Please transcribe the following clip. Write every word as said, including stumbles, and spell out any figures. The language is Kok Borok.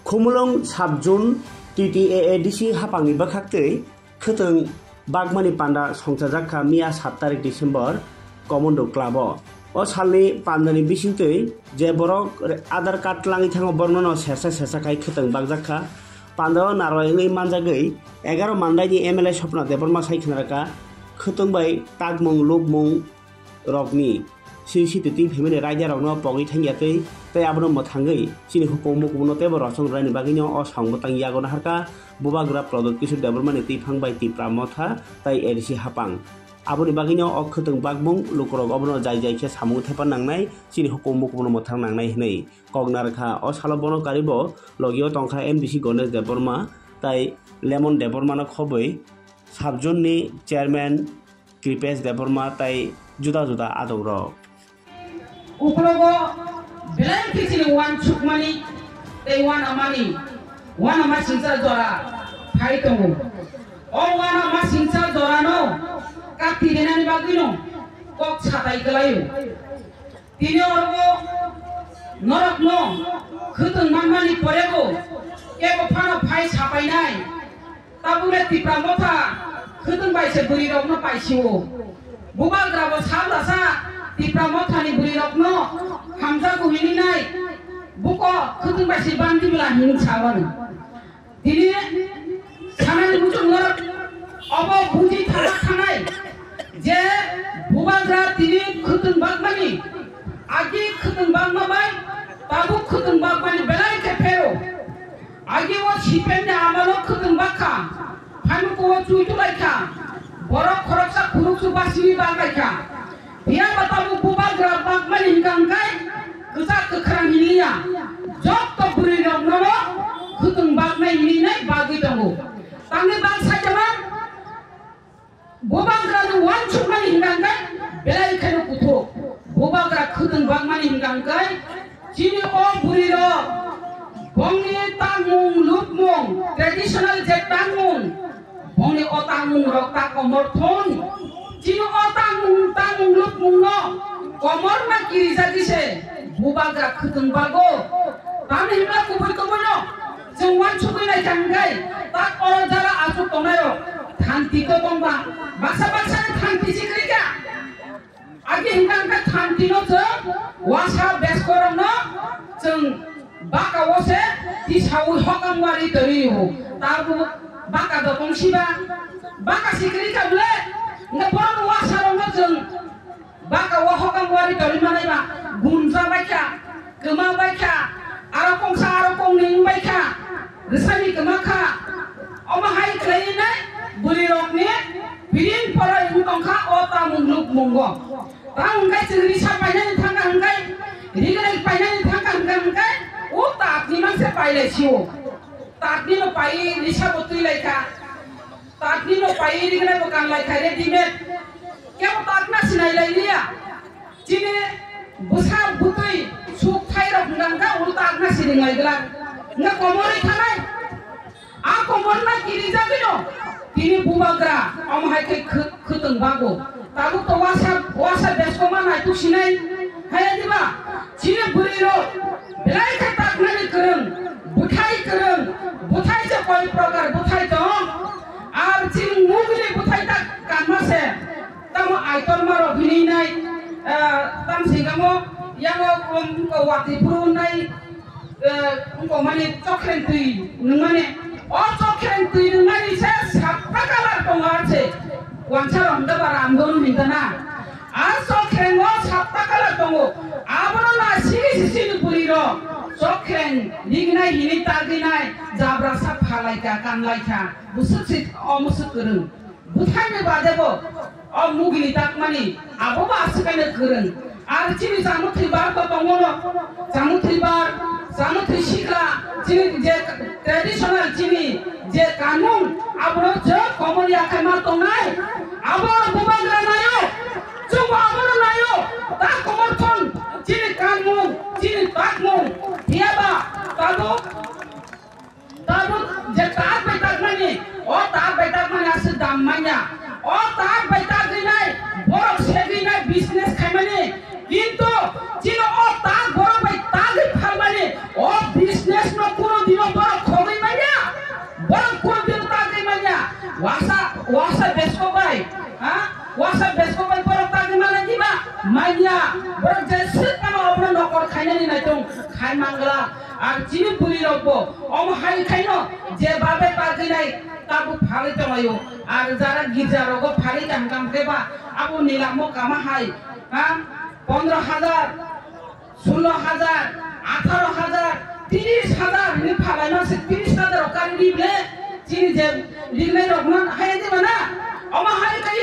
Khumulwng Sub Zone T T A A D C haphangni bwkhaktwi khwtwng bakmani panda songchajak kha miya sat tarik December Commando Club o. O salni pandani bisingtwi je borok Aadhaar card twlangwi thango borokno no sesa sesa khai khwtwng bakjak kha. Pandao narwai wngwi manjagwi egaroh mandaini M L A Swapna Debbarma sai khna rwkha khwtwng bai takmung lukmung rokni siri siti twi phaimani raida rokno pogwi thangya twi tei abono mwthangwi chini hukung mukubuno teibo rosong rwnaini bagwino o song bwtang yago naharkha Bubagra Pradyut Kishore Debbarmani twiphang bai Tipra Motha tei A D C haphang. Aboni bagwino o khwtwng bakmung lukurok obono jai jai khe samung thepa nangnai, chini hukung mukubuno mwthang nangnai hwnwi kok narwkha. O salo bono karibo logio tongkha M D C Ganesh Debbarma tei Lemon Debbarmano khobwi Sub Zone ni Chairman Kripesh Debbarma tei juda juda adongrok. Uklogo belai khe chini uansukmani tei uanamani, uanama singcha jora phai tongo. O uanama singcha jorano kati renani bagwino kok satai kwlaio. Tini oro norokno khwtwng manmani porebo kebo phano phai sapainai. Tabukle Tipra Motha khwtwng bai se bwrwi rokno paisio. Bubagra bo sal dasa Tipra Mothani bwrwi rokno hamjago hinwi nai. Buko khwtwng bai se bandi bwla hinwi sa mano. Tini sanani muchung norok obo buji thangma thangnai je Bubagra tini khwtwng bakmani, agi khwtwng bakma bai tabuk khwtwng bakmani belai khe phero. Agi o C P M ni amalo khwtwng bakha, phaimukho o chui tulaikha, borok khoroksa khuruksu basini banglaikha. Phiya ba tabuk Bubagra bakmani hwnkha hwnkhe kwchak kwkhrang hinliya. Jotto bwrwi rok nono khwtwng baknai hinwi nai bagwi tongo. Tamni bak saitama Bubagra ni uansukmani hwnkha hwnkhe belai kheno kuthuk. Bubagra khwtwng bakmani hwnkha hwnkhe chini o bwrwi rok bongni tangmung lukmung traditional je tangmung, bongni o tangmung rok ta komor thun. Chini o tangmung, tangmung lukmung no komor ma kirijagwi se Bubagra khwtwng bago. Tamni hwnba kubui kubui no chwng uansugwi naikha hwnkhe tak oro jara achuk tongnai rok thanti to tongba, baksa baksa ni thanti sikri kha. Agi hwnkha hwnkhe thanti no chwng wasa beskorok no chwng baka o se tisaui hokang wari twi rio. Tabuk baka dotong siba, baka sikri kha bwle. Hwnkhe borok wasa rok no chwng baka o hokang wari twi manai ba gunja bai kha, kwma bai kha, aro kongsa aro kongni wng bai kha. Rwsani kwma kha, omo hai khlaiwi nai bwrwi rokni piring poro wng tong kha o tamung lukmungo. Tamo hwnkhe chwng risa painani thangkha hwnkhe, rignai painani thangkha hwnkhe, hwnkhe o tatni mangse pailai sio. Tatni no paiwi risa bo twi lai kha. Tatni no paiwi rignai bo kan lai kha readymade. Kebo tatna sinai lai liya. Chini bwsa bwtwi suk thai rok hwnkha hwnkhe ul tatna siring lai glak. Hwnkhe komorwi thanai. A komorna kirijagwino tini Bubagra omo hai khe khw-, khwtwng bago. Tabuk to wasa, wasa beskoma naituk sinai. Haya diba? Chini bwrwi rok belai khe taknani kwrwng, bwthai kwrwng, bwthai se koi prokar bwthai tong. Ar chini mugni bwthai tak kanma se. Tamo aitor maro hinwi nai, ah, tam singamo yango, um, watwi phuru nai, eh, wngkok mani chokreng twi nwngmani. O chokreng twi nwngmani se satta kalar tongo ar se. Wansa rok hwnkhe ba ramdon hwnkhe na. A chokreng o satta kalar tongo. Abono na sini sisini bwrwi rok chokreng rignai hinwi tagwi nai jabra sa phalai kha, kanlai kha. Bwswk se o mwswk kwrwng. Bwthaini bade bo o mugini takmani abo bo aswkano kwrwng. Ar chini chamung thwi bar bo tongo no. Chamung thwi bar, chamung thwi sikla, chini je traditional chini je kanun abono je komor yakhai ma tongnai. Abo Bubagra nayo, chwngbo abono nayo. Ta komor thon chini kanmung, chini takmung. Phiyaba tabuk Tabuk je tak bai takmani, o tak bai takmani aswk dam manya. O tak bai tagwi nai, borok segwi nai business khaimani. Kintu chini o tak borok bai tagwi phalmani, o business no kuno dino Manya, borok je swk phano obono nokol khainani naitung khai mangla. Ar chini bwrwi rokbo omo hai khaino je babe pagwi nai tabuk phalwi tonglaio. Ar jara girja rogo phalwi tang tang khe ba abo ni lamo kama hai, ha, pondro hajar, sullo hajar, atharo hajar, tiris hajar ni phalai ma se tiris hajar o kari ri ble chini je rinai rok no hai de mana. Omo hai kai